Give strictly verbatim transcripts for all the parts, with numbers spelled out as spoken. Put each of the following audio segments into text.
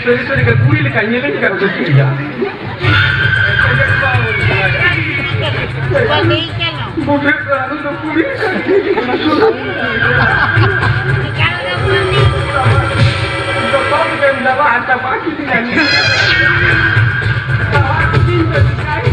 ᱥᱟᱹᱨᱤ ᱥᱟᱹᱨᱤ ᱜᱮ ᱠᱩᱲᱤ ᱞᱮᱠᱟ ᱧᱮᱞᱮᱧ ᱠᱟᱱᱟ ᱠᱚ ᱠᱩᱲᱤᱭᱟ᱾ ᱵᱩᱰᱷᱟᱹ ᱠᱚᱲᱟ ᱫᱚ ᱠᱩᱲᱤ ᱞᱮᱠᱟ ᱧᱮᱞᱮᱧ ᱠᱟᱱᱟ ᱠᱚ᱾ ᱡᱚᱛᱚ ᱜᱮᱢ ᱪᱟᱵᱟ ᱟᱨ ᱪᱟᱵᱟ ᱠᱤᱫᱤᱧᱟ᱾ ᱪᱟᱵᱟ ᱠᱤᱫᱤᱧ ᱫᱚ ᱪᱤᱠᱟᱹᱭ?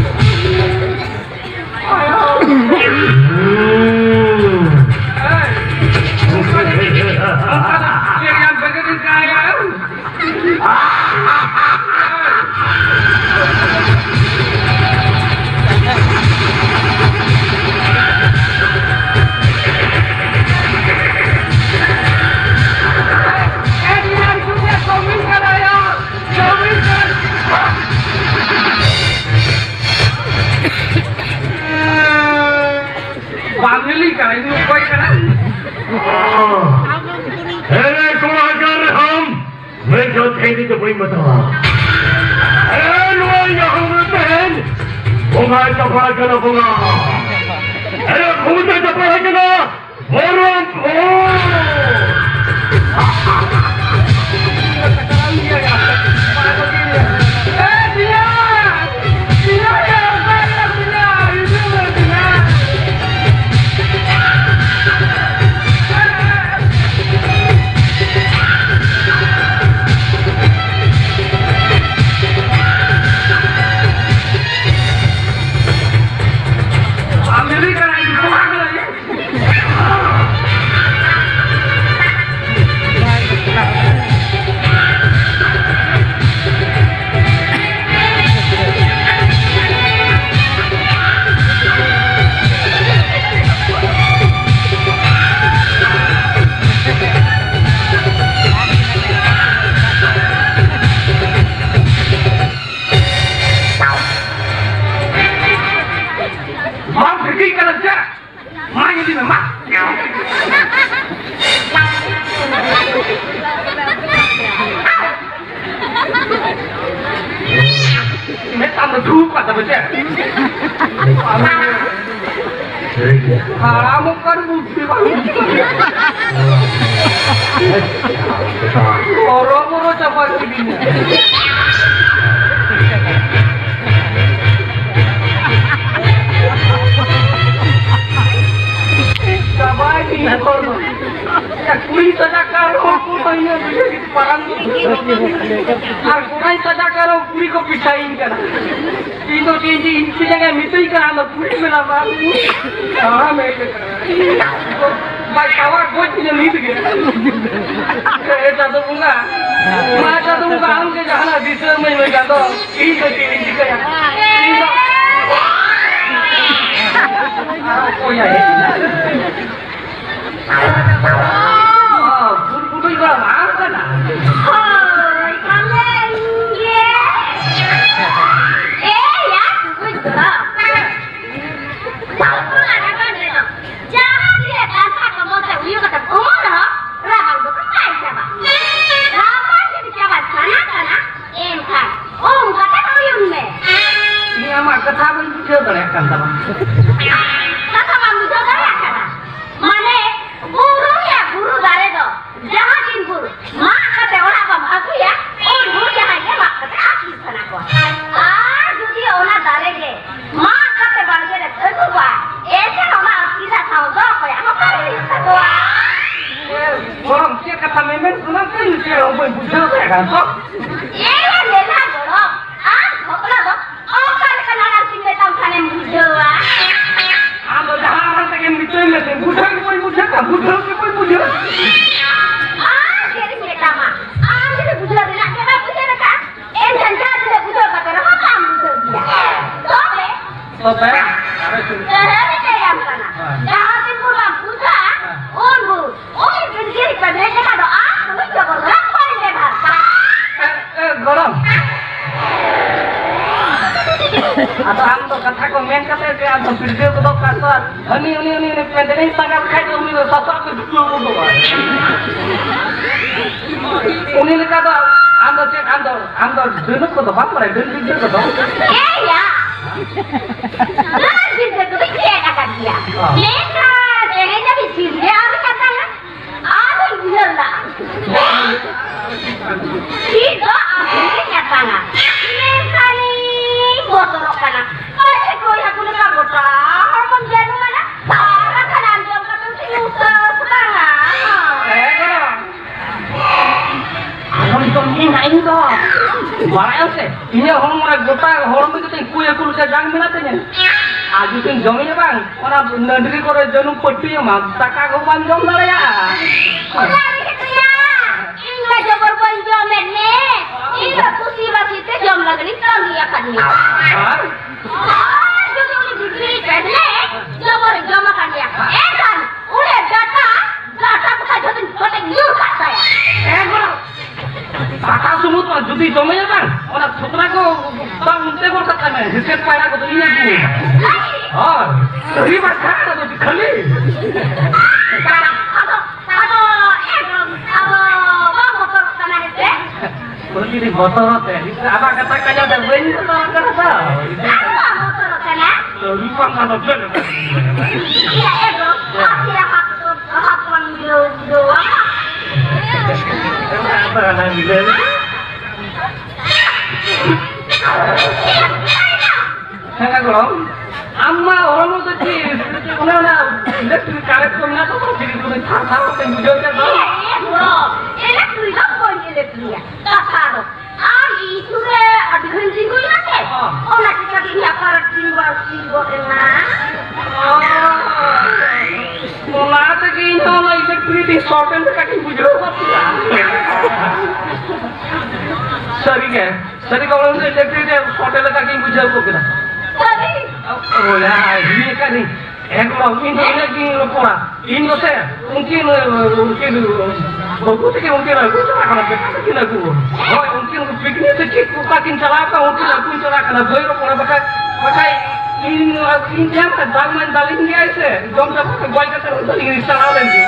ᱵᱟᱝ ᱧᱮᱞᱤᱧ ᱠᱟᱱᱟ, ᱤᱧ ᱫᱚ ᱚᱠᱚᱭ ᱠᱟᱱᱟ? ᱮᱨᱮ ᱠᱚᱲᱟ ᱜᱟᱱ ᱨᱮᱦᱚᱸᱢ ᱢᱮᱱ ᱡᱚᱛ ᱠᱷᱟᱹᱭᱫᱤ ᱫᱚ ᱵᱟᱹᱧ ᱵᱟᱛᱟᱣᱟ᱾ ᱮᱨᱮ ᱱᱚᱣᱟ ᱧᱟᱦᱚᱢ ᱨᱮ ᱛᱟᱦᱮᱱ ᱵᱚᱸᱜᱟᱭ ᱪᱟᱯᱲᱟ ᱠᱟᱱᱟ ᱵᱚᱸᱜᱟ᱾ ᱮᱨᱮ ᱠᱷᱩᱵ ᱪᱟᱯᱲᱟ ᱠᱟᱱᱟ᱾ ᱟᱢ ᱫᱚ ᱫᱷᱩᱯ ᱠᱟᱛᱮ ᱯᱮ ᱪᱮᱫ? ᱴᱷᱤᱠ ᱜᱮᱭᱟ᱾ ᱦᱟᱲᱟᱢᱚᱜ ᱠᱟᱱ ᱵᱩᱫᱽᱫᱷᱤ ᱵᱟᱹᱱᱩᱜ᱾ ᱦᱚᱨᱚ ᱵᱚᱨᱚ ᱪᱟᱵᱟ ᱠᱤᱫᱤᱧᱟ᱾ ᱪᱟᱵᱟᱭ ᱠᱤᱫᱤᱧᱟ ᱦᱚᱲ ᱫᱚ᱾ ᱠᱩᱲᱤ ᱥᱟᱡᱟ ᱠᱟᱨ ᱦᱚᱲ ᱠᱚ ᱫᱚ ᱤᱧᱟᱹᱜ ᱵᱩᱡᱷᱟᱹᱣ ᱠᱤᱫᱤᱧ ᱯᱟᱨᱟᱢ ᱫᱚ᱾ ᱟᱨ ᱠᱚᱲᱟᱭ ᱥᱟᱡᱟ ᱠᱟᱨ ᱦᱚᱲ ᱠᱩᱲᱤ ᱠᱚ ᱯᱤᱪᱷᱟᱭᱤᱧ ᱠᱟᱱᱟ᱾ ᱤᱧ ᱫᱚ ᱪᱮᱫ ᱤᱧ ᱪᱮᱫ ᱤᱧ ᱪᱮᱫ ᱡᱟᱭᱜᱟᱭ ᱢᱤᱛᱟᱹᱧ ᱠᱟᱱᱟ, ᱟᱫᱚ ᱠᱩᱲᱤ ᱢᱮᱱᱟ ᱵᱟᱝ᱾ ᱦᱟᱲᱟᱢ ᱦᱮᱡ ᱠᱟᱱᱟ᱾ ᱵᱟᱭ ᱪᱟᱵᱟ ᱜᱚᱡ ᱠᱤᱧᱟ ᱱᱤᱛ ᱜᱮ᱾ ᱮ ᱪᱟᱸᱫᱚ ᱵᱚᱸᱜᱟ, ᱢᱟ ᱪᱟᱸᱫᱚ ᱵᱚᱸᱜᱟ, ᱟᱢ ᱜᱮ ᱡᱟᱦᱟᱱᱟᱜ ᱫᱤᱥᱟᱹ ᱟᱹᱢᱟᱹᱧ ᱢᱮ ᱪᱟᱸᱫᱚ᱾ ᱤᱧ ᱫᱚ ᱪᱮᱫ ᱤᱧ ᱪᱤᱠᱟᱹᱭᱟ? ᱤᱧ ᱫᱚ ᱟᱨ ᱚᱠᱚᱭ ᱦᱮᱡ ᱮᱱᱟ? ᱵᱩᱨ ᱵᱩᱴᱩᱡ ᱵᱟᱲᱟ ᱵᱟᱝ ᱠᱟᱱᱟ᱾ ᱦᱳᱭ, ᱛᱟᱦᱞᱮ ᱤᱧ ᱜᱮ᱾ ᱮᱭ, ᱭᱟ, ᱴᱩᱠᱩᱡ ᱫᱚ᱾ ᱵᱟᱝ ᱠᱟᱱᱟ, ᱵᱟᱝ ᱠᱟᱱᱟ᱾ ᱡᱟᱦᱟᱸ ᱛᱤᱱᱟᱹᱜ ᱠᱟᱛᱷᱟ ᱠᱚ ᱢᱚᱱᱛᱮ ᱩᱭᱩ ᱠᱟᱛᱮ ᱩᱢᱩᱞ ᱨᱮᱦᱚᱸ, ᱨᱟᱵᱟᱝ ᱫᱚ ᱵᱟᱭ ᱪᱟᱵᱟᱜ᱾ ᱨᱟᱵᱟᱝ ᱡᱩᱫᱤ ᱪᱟᱵᱟ ᱥᱟᱱᱟ ᱠᱟᱱᱟ, ᱮᱱᱠᱷᱟᱱ ᱩᱢ ᱠᱟᱛᱮ ᱩᱭᱩᱝ ᱢᱮ᱾ ᱤᱧ ᱟᱢᱟᱜ ᱠᱟᱛᱷᱟ ᱵᱟᱹᱧ ᱵᱩᱡᱷᱟᱹᱣ ᱫᱟᱲᱮᱭᱟᱜ ᱠᱟᱱ ᱛᱟᱢᱟ᱾ ᱠᱟᱛᱷᱟ ᱵᱟᱢ ᱵᱩᱡᱷᱟᱹᱣ ᱫᱟᱲᱮᱭᱟᱜ ᱠᱟᱱᱟ? ᱢᱟᱱᱮ, ᱵᱩᱨᱩ ᱨᱮᱭᱟᱜ ᱵᱩᱨᱩ ᱫᱟᱨᱮ ᱫᱚ ᱡᱟᱦᱟᱸ ᱛᱤᱱ ᱵᱷᱳᱨ ᱢᱟᱜ ᱠᱟᱛᱮ ᱚᱲᱟᱜ ᱵᱟᱢ ᱟᱹᱜᱩᱭᱟ, ᱩᱱ ᱵᱷᱳᱨ ᱡᱟᱦᱟᱸᱭ ᱜᱮ ᱢᱟᱜ ᱠᱟᱛᱮ ᱟᱹᱠᱷᱨᱤᱧ ᱥᱟᱱᱟ ᱠᱚᱣᱟ᱾ ᱟᱨ ᱡᱩᱫᱤ ᱚᱱᱟ ᱫᱟᱨᱮ ᱜᱮ ᱢᱟᱜ ᱠᱟᱛᱮ ᱵᱟᱲᱜᱮ ᱨᱮ ᱟᱹᱜᱩᱣᱟ, ᱮᱱᱠᱷᱟᱱ ᱚᱱᱟ ᱟᱹᱠᱷᱨᱤᱧ ᱨᱮᱱᱟᱜ ᱴᱷᱟᱶ ᱫᱚ ᱚᱠᱚᱭᱟᱜ ᱦᱚᱸ ᱵᱟᱝ ᱦᱩᱭᱩᱜ ᱛᱟᱠᱚᱣᱟ᱾ ᱮ, ᱜᱚᱲᱚᱢ, ᱪᱮᱫ ᱠᱟᱛᱷᱟ ᱢᱮᱢᱮᱱ ᱠᱟᱱᱟ? ᱪᱮᱫ ᱦᱚᱸ ᱵᱟᱹᱧ ᱵᱩᱡᱷᱟᱹᱣ ᱫᱟᱲᱮᱭᱟᱜ ᱠᱟᱱᱟ ᱛᱚ᱾ ᱮ, ᱢᱮᱱᱟ ᱜᱚᱲᱚᱢ, ᱟᱨ ᱜᱷᱚᱜᱽᱲᱟ ᱫᱚ ᱚᱠᱟ ᱞᱮᱠᱟᱱ ᱟᱲᱟᱝ ᱛᱤᱧ ᱢᱮᱛᱟᱢ ᱠᱷᱟᱱᱮᱢ ᱵᱩᱡᱷᱟᱹᱣᱟ? ᱟᱢ ᱫᱚ ᱡᱟᱦᱟᱸ ᱟᱲᱟᱝ ᱛᱮᱜᱮᱢ ᱢᱮᱛᱟᱹᱧ ᱢᱮ, ᱵᱩᱡᱷᱟᱹᱣ ᱜᱮ ᱵᱟᱹᱧ ᱵᱩᱡᱷᱟᱹᱣ ᱠᱟᱱᱟ, ᱵᱩᱡᱷᱟᱹᱣ ᱜᱮ ᱵᱟᱹᱧ ᱵᱩᱡᱷᱟᱹᱣ᱾ ᱟᱨ ᱪᱮᱫ ᱤᱧ ᱢᱮᱛᱟᱢᱟ, ᱟᱢ ᱡᱩᱫᱤ ᱵᱩᱡᱷᱟᱹᱣ ᱨᱮᱱᱟᱜ ᱜᱮ ᱵᱟᱢ ᱵᱩᱡᱷᱟᱹᱣ ᱞᱮᱠᱷᱟᱱ, ᱮᱱᱠᱷᱟᱱ ᱡᱟᱦᱟᱸ ᱛᱤᱱᱟᱹᱜ ᱵᱩᱡᱷᱟᱹᱣ ᱠᱟᱛᱮ ᱨᱮᱦᱚᱸ ᱵᱟᱢ ᱵᱩᱡᱷᱟᱹᱣ ᱜᱮᱭᱟ᱾ ᱛᱚᱵᱮ? ᱛᱚᱵᱮ? ᱛᱚᱵᱮ ᱢᱮᱛᱟᱭᱟᱢ ᱠᱟᱱᱟ, ᱦᱮᱸ᱾ ᱡᱟᱦᱟᱸ ᱛᱤᱱ ᱵᱷᱳᱨ ᱵᱟᱢ ᱵᱩᱡᱷᱟᱹᱜᱼᱟ, ᱦᱮᱸ᱾ ᱩᱱ ᱵᱷᱳᱨ ᱳᱭ ᱵᱤᱨᱜᱤᱨ ᱯᱮ ᱵᱮᱨᱮᱫ ᱞᱮᱠᱷᱟᱱ ᱫᱚ ᱟᱨ ᱱᱩᱭ ᱡᱚᱵᱚᱨ ᱫᱚ ᱵᱟᱹᱧ ᱵᱮᱵᱷᱟᱨ ᱠᱟᱱᱟ᱾ ᱮ, ᱮ, ᱜᱚᱲᱚᱢ᱾ ᱟᱫᱚ ᱟᱢ ᱫᱚ ᱠᱟᱛᱷᱟ ᱠᱚ ᱢᱮᱱ ᱠᱟᱛᱮ ᱜᱮ ᱟᱫᱚ ᱵᱤᱨᱜᱟᱹᱣ ᱜᱚᱫᱚᱜ ᱠᱟᱱ ᱫᱚ, ᱦᱟᱹᱱᱤ, ᱩᱱᱤ, ᱩᱱᱤ, ᱩᱱᱤ ᱯᱮᱸᱫᱽᱨᱮᱧ ᱯᱟᱸᱜᱟᱣ ᱠᱷᱟᱡ ᱫᱚ ᱩᱱᱤ ᱫᱚ ᱥᱟᱥᱟᱵ ᱜᱮ ᱵᱤᱨᱜᱟᱹᱣ ᱜᱚᱫᱚᱜᱼᱟ᱾ ᱩᱱᱤ ᱞᱮᱠᱟ ᱫᱚ ᱟᱢ ᱫᱚ ᱪᱮᱫ ᱟᱢ ᱫᱚ, ᱟᱢ ᱫᱚ ᱰᱟᱹᱱᱩ ᱠᱚᱫᱚ ᱵᱟᱢ ᱵᱟᱲᱟᱭᱟ? ᱰᱟᱹᱱ ᱵᱤᱫᱽᱫᱟᱹ ᱠᱚᱫᱚ? ᱮᱭᱟ! ᱰᱟᱹᱱ ᱵᱤᱫᱽᱫᱟᱹ ᱠᱚᱫᱚᱧ ᱪᱮᱫ ᱟᱠᱟᱫ ᱜᱮᱭᱟ᱾ ᱚ᱾ ᱢᱮᱱᱠᱷᱟᱱ ᱛᱮᱦᱮᱧ ᱫᱷᱟᱹᱵᱤᱡ ᱥᱤᱨᱡᱟᱹ ᱟᱹᱣᱨᱤ ᱠᱟᱛᱟᱝᱟ᱾ ᱟᱫᱚᱧ ᱩᱭᱦᱟᱹᱨ ᱞᱟᱜᱼᱟ᱾ ᱪᱮᱫ ᱫᱚ ᱟᱢ ᱴᱷᱮᱱ ᱜᱮ ᱠᱟᱛᱟᱝᱟ᱾ ᱢᱮᱱᱠᱷᱟᱱᱤᱧ ᱵᱚᱛᱚᱨᱚᱜ ᱠᱟᱱᱟ᱾ ᱯᱟᱞᱮ ᱠᱚᱭ ᱦᱟᱹᱠᱩ ᱞᱮᱠᱟ ᱜᱚᱴᱟ ᱦᱚᱲᱢᱚᱢ ᱡᱟᱹᱱᱩᱢ ᱟᱱᱟ᱾ ᱟᱨ ᱠᱷᱟᱱ ᱟᱸᱡᱚᱢ ᱠᱟᱛᱮᱢ ᱥᱤᱧ ᱩᱛᱟᱹᱨ ᱠᱟᱛᱟᱝᱟ᱾ ᱦᱮᱸ ᱜᱚᱲᱚᱢ᱾ ᱟᱫᱚᱢ ᱡᱚᱢ ᱤᱧ ᱦᱟᱸᱜ ᱤᱧ ᱫᱚ᱾ ᱵᱟᱲᱟᱭᱟᱢ ᱥᱮ, ᱤᱧᱟᱹᱜ ᱦᱚᱲᱢᱚ ᱨᱮ ᱜᱚᱴᱟ ᱦᱚᱲᱢᱚ ᱠᱟᱛᱮ ᱠᱩᱭ ᱦᱟᱹᱠᱩ ᱞᱮᱠᱟ ᱡᱟᱝ ᱢᱮᱱᱟᱜ ᱛᱤᱧᱟ᱾ ᱟᱨ ᱡᱩᱫᱤᱢ ᱡᱚᱢᱤᱧᱟ ᱵᱟᱝ, ᱚᱱᱟ ᱱᱟᱹᱰᱨᱤ ᱠᱚᱨᱮ ᱡᱟᱹᱱᱩᱢ ᱯᱟᱹᱴᱤ ᱟᱢᱟ, ᱫᱟᱠᱟ ᱠᱚ ᱵᱟᱢ ᱡᱚᱢ ᱫᱟᱲᱮᱭᱟᱜᱼᱟ᱾ ᱚᱱᱟ ᱜᱮ ᱛᱚᱭᱟ, ᱤᱧ ᱢᱟ ᱡᱚᱵᱚᱨ ᱵᱟᱹᱧ ᱡᱚᱢᱮᱫ ᱢᱮ᱾ ᱤᱧ ᱫᱚ ᱠᱩᱥᱤ ᱵᱟᱹᱥᱤ ᱛᱮ ᱡᱚᱢ ᱞᱟᱹᱜᱤᱫ ᱤᱧ ᱛᱟᱺᱜᱤ ᱟᱠᱟᱫ ᱢᱮᱭᱟ᱾ ᱟᱨ? ᱟᱨ ᱡᱩᱫᱤ ᱩᱱᱤ ᱵᱷᱤᱛᱨᱤ ᱯᱮᱫᱞᱮ ᱡᱚᱵᱚᱨᱮ ᱡᱚᱢ ᱟᱠᱟᱫ ᱢᱮᱭᱟ, ᱮᱱᱠᱷᱟᱱ ᱩᱱᱤ ᱰᱟᱴᱟ, ᱰᱟᱴᱟ ᱠᱚ ᱡᱷᱚᱛᱚᱧ ᱠᱚᱴᱮᱡ ᱧᱩᱨ ᱠᱟᱜ ᱛᱟᱭᱟ᱾ ᱮ ᱜᱚᱲᱚᱢ, ᱫᱟᱠᱟ ᱥᱩᱢᱩᱝ ᱫᱚ ᱡᱩᱫᱤ ᱡᱚᱢᱮᱭᱟ ᱵᱟᱝ, ᱚᱱᱟ ᱥᱩᱛᱨᱟ ᱠᱚ ᱵᱟᱝ ᱚᱱᱛᱮ ᱜᱚᱫ ᱠᱟᱜ ᱛᱟᱭ ᱢᱮ, ᱦᱤᱥᱟᱹᱵ ᱯᱟᱭᱨᱟ ᱠᱚᱫᱚ ᱤᱧ ᱟᱹᱜᱩ᱾ ᱦᱳᱭ, ᱟᱹᱰᱤ ᱵᱟᱪᱷᱟ ᱫᱚ ᱠᱷᱟᱹᱞᱤ᱾ ᱟᱫᱚ, ᱟᱫᱚ, ᱮ, ᱟᱫᱚ ᱵᱟᱢ ᱵᱚᱛᱚᱨᱚᱜ ᱠᱟᱱᱟ ᱦᱮᱸᱥᱮ? ᱩᱱᱤ ᱡᱩᱫᱤ ᱵᱚᱛᱚᱨᱚᱜ ᱛᱮ, ᱟᱢᱟᱜ ᱠᱟᱛᱷᱟ ᱠᱟᱡᱟ ᱫᱚ ᱵᱟᱹᱧ ᱵᱚᱛᱚᱨᱚᱜ ᱠᱟᱱᱟ ᱛᱚ᱾ ᱟᱫᱚ ᱵᱟᱢ ᱵᱚᱛᱚᱨᱚᱜ ᱠᱟᱱᱟ? ᱟᱹᱰᱤ ᱵᱟᱝ ᱟᱫᱚ ᱪᱮᱫ ᱞᱮᱠᱟ? ᱤᱭᱟᱹ, ᱮ ᱜᱚ, ᱟᱯᱮᱭᱟᱜ ᱦᱟᱛ ᱫᱚ ᱦᱟᱯᱲᱟᱢ ᱢᱤᱞᱟᱹᱣ ᱫᱚ ᱵᱟᱝᱟ? ᱦᱮᱸ ᱜᱚᱲᱚᱢ, ᱟᱢ ᱢᱟ ᱦᱚᱲᱢᱚ ᱫᱚ ᱪᱮᱫ, ᱚᱱᱮ ᱚᱱᱟ electric current ᱠᱚ ᱢᱮᱱᱟᱜ ᱛᱟᱢᱟ, ᱪᱮᱫ ᱠᱚ ᱛᱷᱟᱨ ᱛᱷᱟᱨ ᱠᱟᱛᱮᱧ ᱵᱩᱡᱷᱟᱹᱣ ᱠᱮᱫ ᱫᱚ᱾ ᱮ ᱜᱚᱲᱚᱢ, electric ᱫᱚ ᱵᱟᱹᱧ electric ᱟ᱾ ᱠᱟᱛᱷᱟ ᱫᱚ ᱟᱨ ᱤᱧ ᱥᱩᱨ ᱨᱮ ᱟᱹᱰᱤ ᱜᱷᱟᱹᱲᱤᱡ ᱛᱤᱸᱜᱩᱭ ᱢᱮᱥᱮ᱾ ᱦᱚᱸ᱾ ᱚᱱᱟ ᱪᱤᱠᱟᱹ ᱛᱮ ᱤᱧᱟᱹᱜ ᱠᱟᱨᱮᱱᱴ ᱛᱤᱸᱜᱩ ᱟᱨ ᱛᱤᱸᱜᱩ ᱮᱱᱟ᱾ ᱚ᱾ ᱚᱱᱟ ᱛᱮᱜᱮ ᱤᱧ ᱦᱚᱸ ᱚᱱᱟ electric ᱥᱚᱨᱴ ᱮᱱ ᱞᱮᱠᱟ ᱜᱤᱧ ᱵᱩᱡᱷᱟᱹᱣ ᱜᱚᱫ ᱠᱮᱫᱟ᱾ ᱥᱟᱹᱨᱤᱜᱮ, ᱥᱟᱹᱨᱤᱜᱮ ᱚᱱᱟ electric ᱥᱚᱨᱴ ᱮᱱ ᱞᱮᱠᱟ ᱜᱤᱧ ᱵᱩᱡᱷᱟᱹᱣ ᱜᱚᱫ ᱠᱮᱫᱟ᱾ ᱥᱟᱹᱨᱤ? ᱚ, ᱦᱳᱭ, ᱦᱤᱲᱤᱧ ᱟᱠᱟᱫ ᱞᱤᱧ᱾ ᱮᱠᱫᱚᱢ, ᱤᱧ ᱫᱚ ᱤᱱᱟᱹᱜ ᱜᱤᱧ ᱨᱚᱯᱚᱲᱟ᱾ ᱤᱧ ᱫᱚ ᱥᱮ, ᱩᱱᱠᱤᱱ, ᱩᱱᱠᱤᱱ ᱵᱟᱹᱵᱩ ᱛᱟᱹᱠᱤᱱ ᱩᱱᱠᱤᱱ ᱟᱹᱜᱩ ᱪᱟᱞᱟᱜ ᱠᱟᱱᱟ, ᱵᱮᱴᱟ ᱛᱟᱹᱠᱤᱱ ᱟᱹᱜᱩ᱾ ᱦᱳᱭ, ᱩᱱᱠᱤᱱ ᱯᱤᱠᱱᱤᱠ ᱥᱮ ᱪᱮᱫ ᱚᱠᱟ ᱠᱤᱱ ᱪᱟᱞᱟᱣ ᱠᱟᱱᱟ, ᱩᱱᱠᱤᱱ ᱟᱹᱜᱩ ᱪᱟᱞᱟᱜ ᱠᱟᱱᱟ, ᱵᱟᱹᱧ ᱨᱚᱯᱚᱲᱟ, ᱵᱟᱠᱷᱟᱡ, ᱵᱟᱠᱷᱟᱡ ᱤᱧ, ᱤᱧ ᱴᱷᱮᱱ ᱫᱟᱞ ᱢᱟᱧ ᱫᱟᱞᱤᱧ ᱜᱮᱭᱟᱭ ᱥᱮ, ᱡᱚᱢ ᱪᱟᱵᱟ ᱠᱟᱛᱮ ᱜᱚᱡ ᱠᱟᱛᱮ ᱩᱱᱤ ᱫᱚ ᱤᱧ ᱪᱟᱞᱟᱣ ᱞᱮᱱ ᱜᱮ᱾